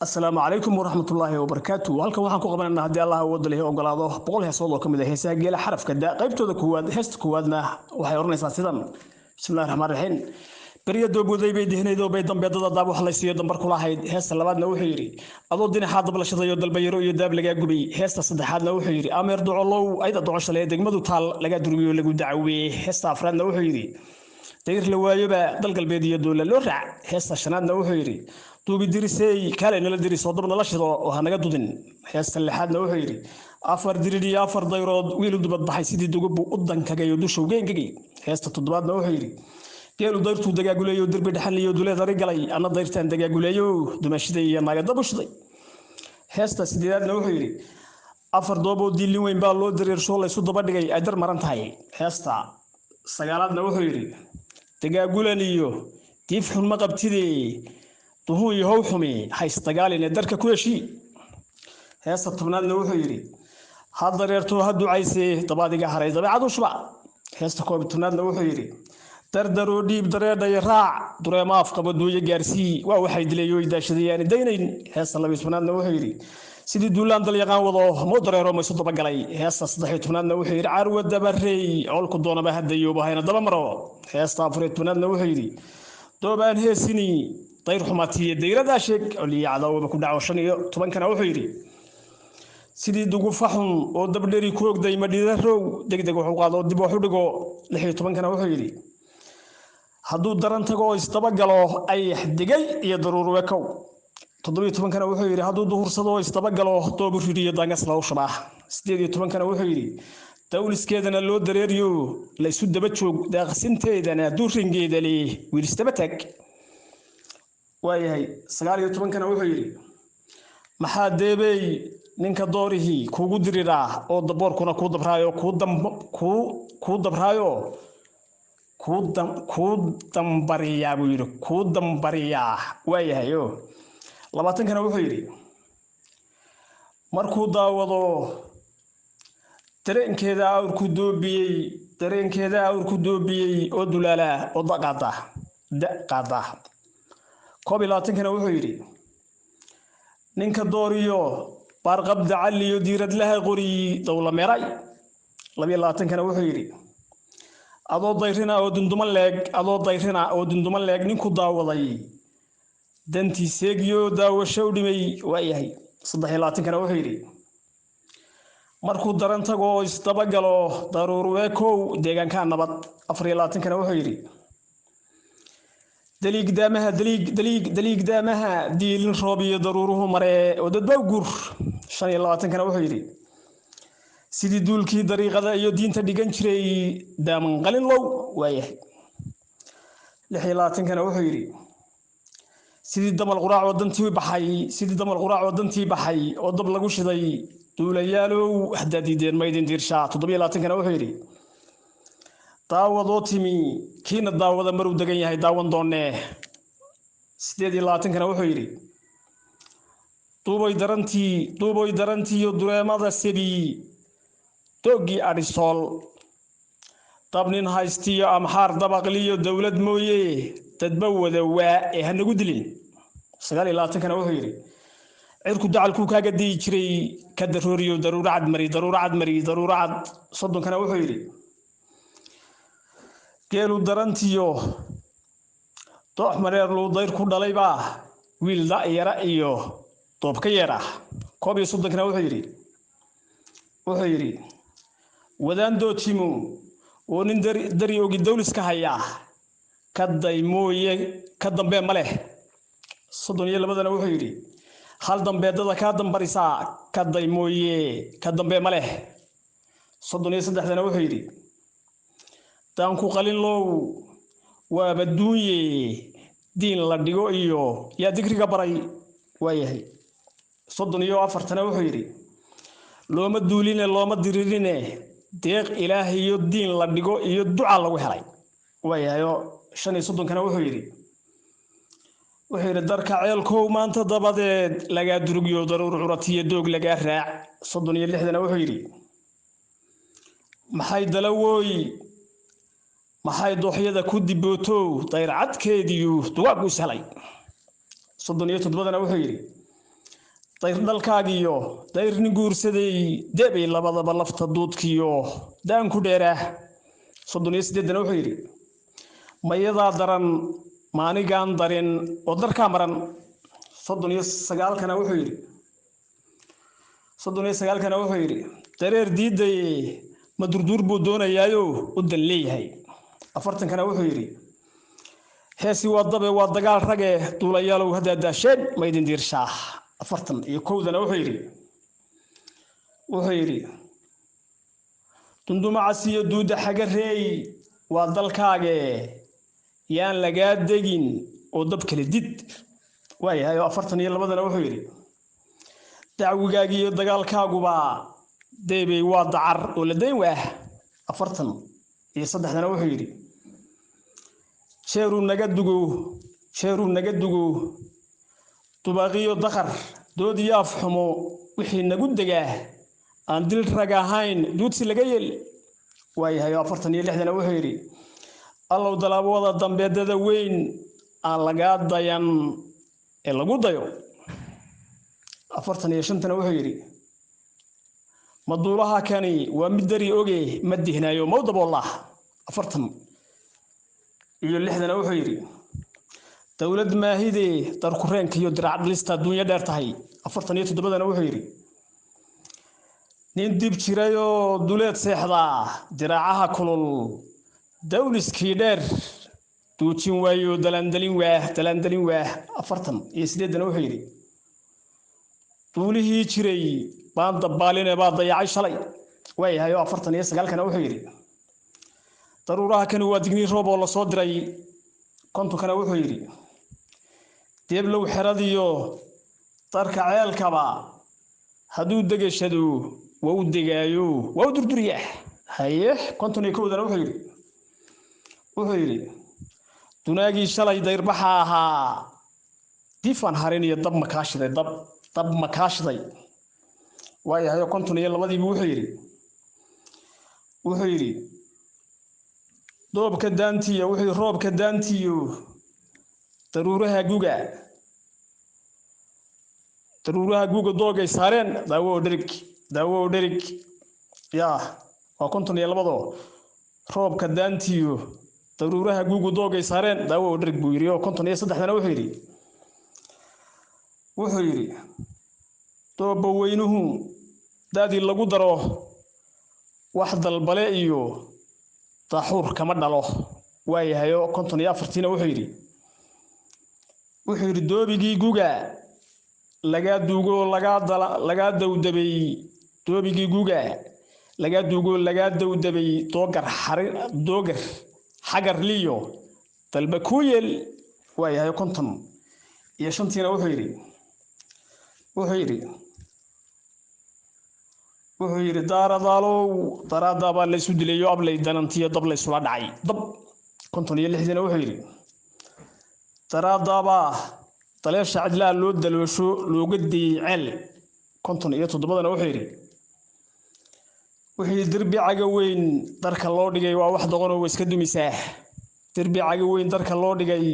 Asalaamu calaykum waraxmatullaahi wabarakaatu. Halkan waxaan ku qabanaynaa, haddii Allah awoodda lihi ogolaado, 100 heesood oo ka mid ah heesaha geela xarafka da. Qaybtooda koowaad, heesta koowaadna waxay odhanaysaa sidan: Bismillahi raxmaan raxiim. Berya doobwaday bay dihnayd oo bay dambeedada daab wax laysiiyo dambar kula ahayd. Heesta labaadna wuxuu yidhi: adoo dinaxaa dablashadayo dalbayaro iyo daab lagaa gubay. Heesta saddexaadna wuxuu yidhi: ameer docolow ayda docoshale degmadu taal lagaa durmiyo lagu dacweeye. Heesta afraadna wuxuu yidhi: dayr la waayoba dal galbeed iyo doola loo raac. Heesta shanaadna wuxuu yidhi: duubi dirisey kaalay nala dirisoo dab nala shido oo hanaga dudin. Heesta lixaadna wuxuu yidhi: 4 dirir iyo 4 dayrood wiil u dubad baxay sidii dugubu u dankagay oo dusha uga engegay. Heesta toddobaadna wuxuu yidhi: geelu dayrtuu dagaaguleeyo derbi dhexanliyo duleed ari galay, anna dayrtaan dagaaguleeyo dumashiday iyo naaga dab u shiday. Heesta sideedaadna wuxuu yidhi: 4 dooboo diilin weyn baa loo dareersho laysu daba dhigay ay dar maran tahay. Heesta sagaalaadna wuxuu yidhi: dagaagulan iyo diif xun ma qabtide, duhun iyo how xumi haysdagaaline darka ku heshii. Heesta tobnaadna wuxuu yidhi: ha dareerto ha ducayse dabaadiga haray dabeecad u shuba. Heesta 11aadna wuxuu yidhi: dardaroo dhiib dareedhay raac dureemo afqabo duuyo gaarsii waa waxay dilayoy daashadayaani daynayn. Heesta 12aadna wuxuu yidhi: sidii duulaan dalyaqaan wado mau dareero maysu dabagalay. Heesta 13aadna wuxuu yidhi: carwa dabarey colku doonaba hadayooba hayna daba maro. Heesta 14aadna wuxuu yidhi: doobaan heesini dayr xumatiye dayradaa sheeg coliyo cadaawaba ku dhaco. 15kana wuxuu yidhi: sidii dugufa xun oo dabdheri ku ogday madhidarow degdeg wax u qaado dib wax u dhigo. 16kana wuxuu yidhi: hadduu daran tago oo isdabagalo ayax digay iyo daruurwekow. 17kana wuxuu yidhi: hadduu duhursado oo isdabagalo doobu ridiyo daangas lagu shabaa. 18kana wuxuu yidhi: dawliskeedana loo dareeriyo laysu daba joog daaqsinteedana duringeeda le wiil isdaba taag. Waayahay. 19kana wuxuu yidhi: maxaa deebey ninka doorihii kuugu diriraa oo daboorkuna kuu dabraayo kuu dabraayo kuu dambariyaa buu yidhi, kuu dambariyaa. Waayahay. O 20kana wuxuu yidhi: markuu daawado dareenkeeda awrku doobiyey, dareenkeeda awrku doobiyey oo dulaalaa oo daqaada da qaada. 21kana wuxuu yidhi: ninka dooriyo baarqab dacaliyo diiradlaha qori dowla meray. 22kana wuxuu yidhi: adoo dayrina oo dunduma leeg, adoo dayrina oo dunduma leeg ninku daawaday dantii seegiyo daawasho u dhimay. Waayahay. 23kana wuxuu yidhi: markuu daran tago oo isdabagalo daruurweekow deegaankaa nabad. 24kana wuxuu yidhi: daliigdaamaha daliig daliig daliigdaamaha diilin roob iyo daruuruhu maree oo dadba guur. 25kana wuxuu yidhi: sidii duulkii dariiqada iyo diinta dhigan jiray daaman qalin low. Waayahay. 26kana wuxuu yidhi: sidii damal quraac oo dantii baxay, sidii damal quraac oo dantii baxay oo dab lagu shiday duulayaalow haddaad diideen maydin diirshaa. 27kana wuxuu yidhi: daawadoo timi kiina daawada maruu degan yahay daawan doonee. 28kana wuxuu yidhi: duuboy darantii, duuboy darantiiyo dureemada sebi dooggii adhisool dabnin haystiyo amxaar dabaqliyo dowlad mooye dadba wada waa ee hanagu dilin. 29kana wuxuu yidhi: cirku dacalkuu kaaga diyi jiray ka darooriyo daruuro cad mari, daruuro cad mari, daruuro cad. 30kana wuxuu yidhi: geelu darantiyo doox mareer luu dayr ku dhalaybaa wiil da'yara iyo doob ka yeera. 31kana wuxuu yidhi, wadaan dootimo oo nin dari ogi dawliska hayaa ka day mooye ka dambee ma leh. 32dana wuxuu yidhi: hal dambeedada kaa dambarisaa ka day mooye ka dambee ma leh. 33dana wuxuu yidhi: daanku qalinlow waaba duunye diin la dhigo iyo yaa digriga baray. Waayahay. 34tana wuxuu yidhi: looma duuline looma diririne deeq ilaahayo diin la dhigo iyo duca lagu helay. Waayahay. 35kana wuxuu yidhi, darka ceelkow maanta dabadeed lagaa durugyo daruur curatiyo doog lagaa raac. 36dana wuxuu yidhi: maxay dalawooy maxay dooxyada ku dibootow dayr cadkeediyu dugaag u sahlay. 37dana wuxuu yidhi: Dayr dhalkaagiyo dayr nin guursaday deebay labadaba lafta duudkiyo daan ku dheeraah. 38-na wuxuu yidhi mayadaa daran maanigaan darin oo darkaa maran. 39-kana wuxuu yidhi, 39-kana wuxuu yidhi dareer diidaye ma durduur buu doonayaayo u dan leeyahay. 40-kana wuxuu yidhi heesi waa dabe waa dagaal rage duulayaalow haddaa daasheen ma idin diirshaa. 41-dana wuxuu yidhi, wuxuu yidhi dundumacas iyo duuda xagareey waa dalkaage yaan lagaa degin oo dab kale did. Waayahay oo 42-dana wuxuu yidhi dacwigaaga iyo dagaalkaaguba deebey waa dacar oo la dayn waah. 43-dana wuxuu yidhi jeeruu naga dugo, jeeruu naga dugo dubaaqiyo dakhar dood iyo afxumo wixii nagu degaa aan dil rag ahayn duudsi laga yeel. Waayahay oo 46-dana wuxuu yidhi allow dalaabwada dambeedada weyn aan lagaa dayan ee lagu dayo. 45-tana wuxuu yidhi maduulaha kani waa mid dari oge ma dihnaayo maw daboolah. 46-na wuxuu yidhi dowlad maahide darkureenka iyo diraac dhalista adduunya dheer tahay. 47-dana wuxuu yidhi nin dib jirayoo duleed seexdaa diraacaha kulul dawliskii dheer duujin waayo dalandalin waah, dalandalin waah. 48-na wuxuu yidhi duulihii jiray baan dabaaline baa dayacay shalay. Waayahay oo 49-kana wuxuu yidhi daruuraha kani waa digniin roob oo lasoo diray. 50-kana wuxuu yidhi deeblow xeradiyo darka ceelkaba hadduu degashado waa u degaayo waa u durduriyaa. Haye 51-dana wuxuu yidhi, wuxuu yidhi dunaagii shalay dayrbaxa ahaa difan harin iyo dab makaashiday, dab dab makaashiday. Waayahay oo 52-diibu wuxuu yidhi, wuxuu yidhi doobka daantiyo, wuxuu yidhi roobka daantiyo daruuraha guga, daruuraha guga doogay saareen daawo oo dherig, daawo oo dherig. Yaa waa 52-do roobka daantiyo daruuraha gugu doogay saareen daawo oo dherig buu yidhi. Oo 53-dana wuxuu yidhi, wuxuu yidhi doobba weynuhu daadii lagu daro wax dalbale iyo daaxuur kama dhalo. Waayahay oo 54-tiina wuxuu yidhi, wuxuu yidhi doobigii guga lagaa duugo lagaa dala lagaa dawdabay, doobigii guga lagaa duugo lagaa dawdabay doogar xari doogar xagar liyo dalba kuu yeel. Waayahay 55-tiina wuxuu yidhi, wuxuu yidhi, wuxuu yidhi daaradaalow daraaddaa baa laysu dilayo ablay danantiyo dab laysula dhacay dab. 56-diina wuxuu yidhi daraaddaabaa daleesha cidlaa loo daloosho looga dayey ceel. 57-dana wuxuu yidhi, wuxuu yidhi derbi caga weyn darka loo dhigay waa wax doqonoo waa iska dumisaa. Derbi caga weyn darka loo dhigay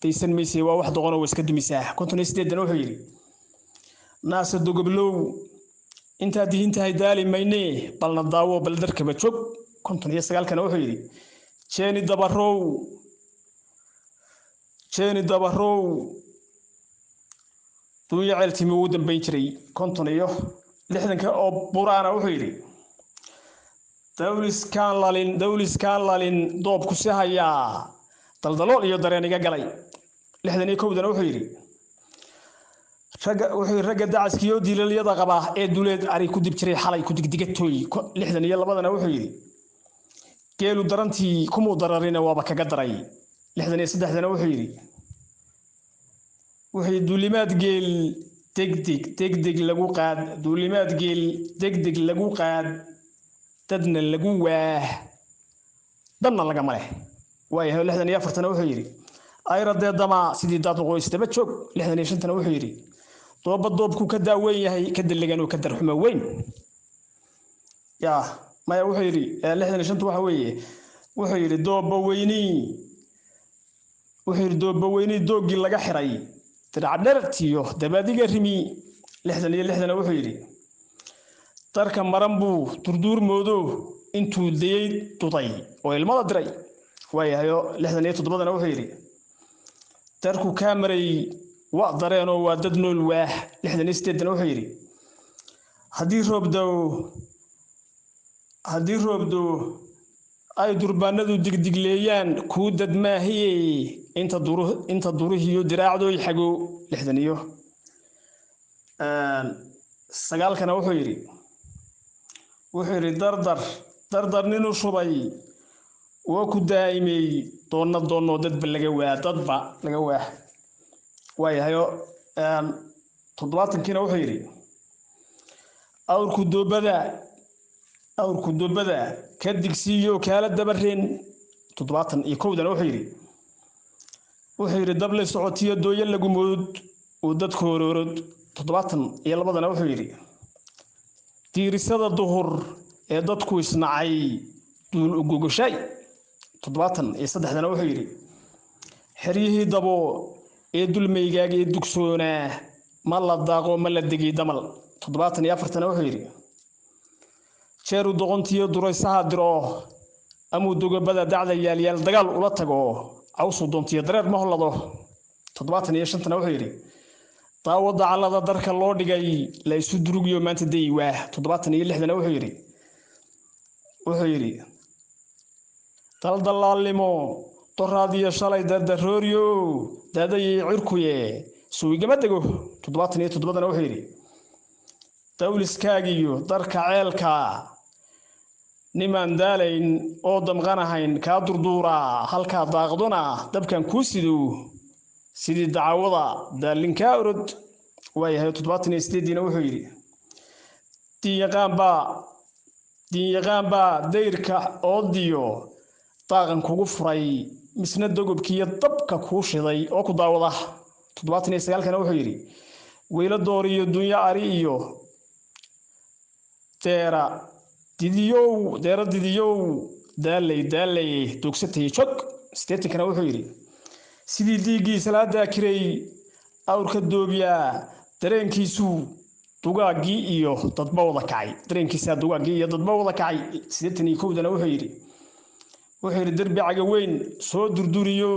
daysan maysay waa wax doqonoo waa iska dumisaa. 58-dana wuxuu yidhi naasa dogoblow intaad dihin tahay daali maynee balna daawo bal darkaba joog. 59-kana wuxuu yidhi jeeni dabarow, jeeni dabarow duunya ceeltimi ugu dambayn jiray. 50 iyo 60-ka oo buraana wuxuu yidhi dawliskaan lalin, dawliskaan lalin doobku si hayaa daldalool iyo dareen iga galay. 61-dana wuxuu yidhi ragga, wuxuu yidhi ragga dacaskiyo diilalyada qaba ee duleed ari ku dib jiray xalay ku digdigatooy. 62-dana wuxuu yidhi geelu darantii kumuu dararina waaba kaga daray. 63-dana wuxuu yidhi, wuxuu yidhi duulimaad geel degdeg degdeg lagu qaad, duulimaad geel degdeg lagu qaad dadna lagu waah danna lagama leh. Waayahay 64-tana wuxuu yidhi ayradee dama sidii daad qoys daba joog. 65-tana wuxuu yidhi dooba doobku ka daaweyn yahay ka daligan oo ka darxumo weyn. Yaa maya wuxuu yidhi 65-tu waxa weeye, wuxuu yidhi doobba weynii, wuxuu yidhi doobba weynii dooggii laga xiray dirac dhertiyo dabaadiga rimi 66-na wuxuu yidhi darka maran buu durduur moodo intuu dayey duday oo ilmada diray. Waayahayo 67-na wuxuu yidhi darku kaa maray waa dareenoo waa dad nool waah. 68-na wuxuu yidhi haddii roobdo ay durbaanadu digdigleeyaan kuu dad maahiye inta duruhiyo diraacdooy xago. 69-kana wuxuu yidhi dardar ninuu shubay oo ku daa'imey doonna doonnoo dadba laga waa dadba laga waa. Waayahayo 70-kiina wuxuu yidhi awrku doobada ka digsiiyo kaala dabareen. 71-dana wuxuu yidhi dable socotiyo dooyo lagu mood uu dadku horoorod. 72-dana wuxuu yidhi diirisada duhur ee dadku isnacay duul ugogoshay. 73-dana wuxuu yidhi xeryihii dabo ee dulmaygaaga ee dugsoonaa ma la daaqo ma la degay damal. 74-tana wuxuu yidhi jeeru doqontiyo duraysaha diro amuu dogobada dacda yaalyaal dagaal ula tago cawsuu doontiyo dareer ma hollado. 75-tana wuxuu yidhi daawada callada darka loo dhigay la isu durugiyo maanta dayi waah. 76-dana wuxuu yidhi daldalaalnimo doraadiyo shalay dardarooriyo daadayay cirkuye suwigama dego. 77-dana wuxuu yidhi dawliskaagiyo darka ceelka nimaan daalayn oo damqanahayn kaa durduuraa halkaa daaqdona dabkan kuu sido sidii dacawada daalinkaa orod. Waayahay 78-diina wuxuu yidhi diinyaqaan baa dayrka oodiyo daaqan kugu furay misna dogobkiiyo dabka kuu shiday oo ku daawada. 79-kana wuxuu yidhi weylo door iyo dunyo ari iyo deera didiyow daalay dogsatay jog. 80-kana wuxuu yidhi sidii diiggii salaadaa kiray awrka doobiyaa dareenkiisuu dugaaggii iyo dadba wada kacay dareenkiisaa dugaaggii iyo dadba wada kacay. 81-dana wuxuu yidhi derbi caga weyn soo durduriyo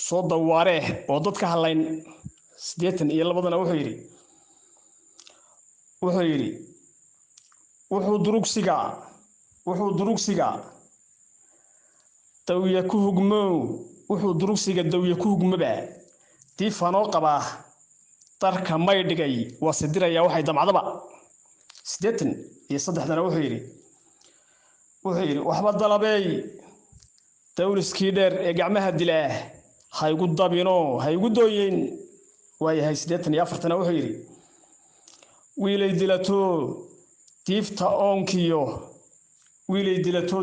soo dawaaree oo dadka hadlayn. 82-dana wuxuu yidhi wuxuu durugsiga dawya ku hugmo wuxuu durugsiga dawya ku hugmaba diifanoo qabaa darka may dhigay waa sidirayaa waxay damcdaba. 83-dana wuxuu yidhi waxba dalabeey dawliskii dheer ee gacmaha dilaa ha igu dabino ha igu dooyeyn. Waayahay 84-tana wuxuu yidhi wiilay dilato diifta oonkiyo wiilay dilato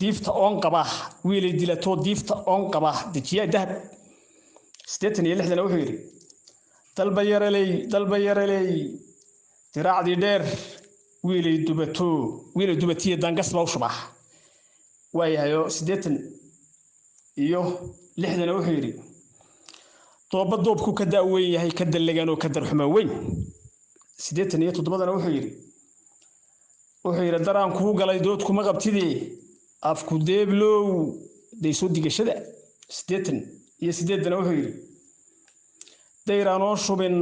diifta oon qaba wiilay dilato diifta oon qaba dejiyaa dahab. 86-dana wuxuu yidhi dalba yaraley diraacdii dheer wiilay dubatiyo dangas baa u shubaa. Waayahayo 86-dana wuxuu yidhi dooba doobku ka da'weyn yahay ka dallagan oo ka darxuma weyn. 87-dana wuxuu yidhi daraan kuu galay dood kuma qabtidee afku deeblow daysoo digashada. 88-dana wuxuu yidhi dayraanoo shubin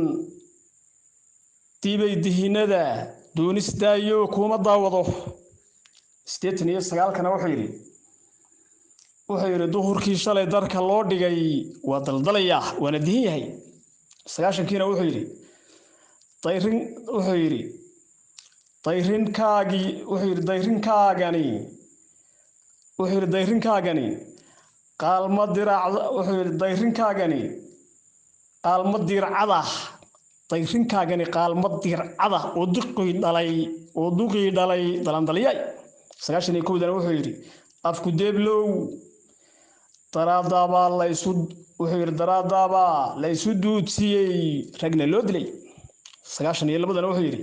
diibay dihinada doonis daayo kuma daawado. 89-kana wuxuu yidhi duhurkii shalay darka loo dhigay waa daldalayaa waana dihin yahay. 90-kiina wuxuu yidhi dayrinkaagani qaalma diracda wuxuu yidhi dayrinkaagani qaalma dircada dayrinkaagani qaalma dircada oo duqii dhalay dalandaliyay. 91-dana wuxuu yidhi afku deeblow daraadaabaa la isu duudsiyey ragna loo dilay. 92-dana wuxuu yidhi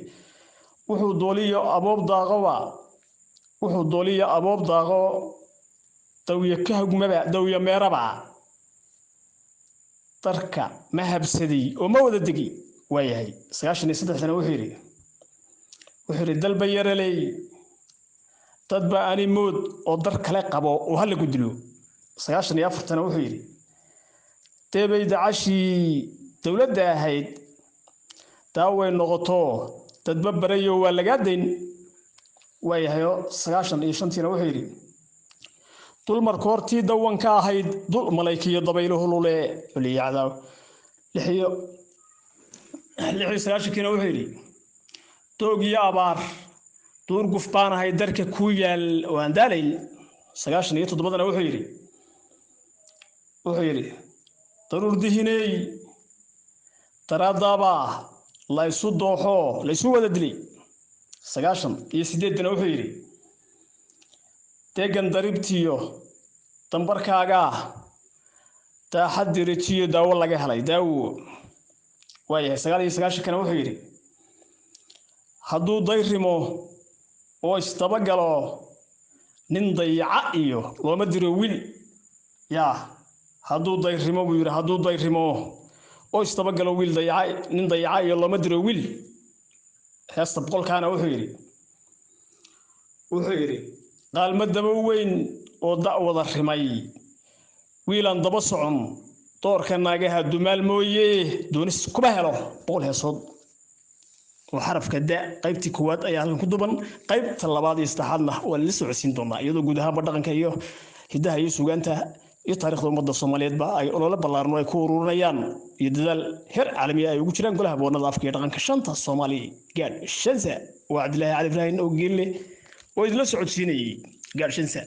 wuxuu dooliyo aboob daaqo dawya ka hugmaba dawya meeraba darka ma habsaday oo ma wada degi. Waayahay, 93-dana wuxuu yidhi dalba yaraley, dadba ani mood oo dar kale qabo oo hala ku dilo. 94-tana wuxuu yidhi deebay dacashii dowladda ahayd daaway noqoto, dadba barayo waa lagaa dayn. Waayahayo, 95-tiina wuxuu yidhi dulmarka hortii dawanka ahayd dul malaykiyo dabayluhu lule culiyacdaaw. 96-kiina wuxuu yidhi doog iyo abaar duur guf baan ahay darka kuu yaal oo aan daalayn. 97-dana wuxuu yidhi daruur dihiney daraadaabaa laysu dooxo laysu wada dilay. 98-dana wuxuu yidhi degan daribtiyo dambarkaagaa daaxad dirajiyo daawo laga helay daawo. Waayahay, 99-kana wuxuu yidhi hadduu dayrimo oo isdabagalo nin dayaca iyo looma diro wiil. Yaa hadduu dayrimo buu yidhi, hadduu dayrimo oo isdabagalo wiil dayaca, nin dayaca iyo looma diro wiil. Heesta 100-kaana wuxuu yidhi qaalmo daba weyn oo da' wada rimay wiilaan daba socon doorka naagaha dumaal mooye doonis kuma helo. 100 heesood oo xarafka da qaybtii koowaad ayaa halkan ku duban, qaybta labaad iyo saddexaadna waa lala socodsiin doonaa, iyadoo guud ahaanba dhaqanka iyo hidaha iyo sugaanta iyo taariikhda ummadda Soomaaliyeedba ay olole ballaarno ay ku ururinayaan iyo dadaal heer caalamiya ay ugu jiraan golaha boonada afka iyo dhaqanka shanta Soomaali gaadh shansa. Waa Cabdilaahi Cali Ibraahim oo Geelle oo idinla socodsiinayay gaadh shansa.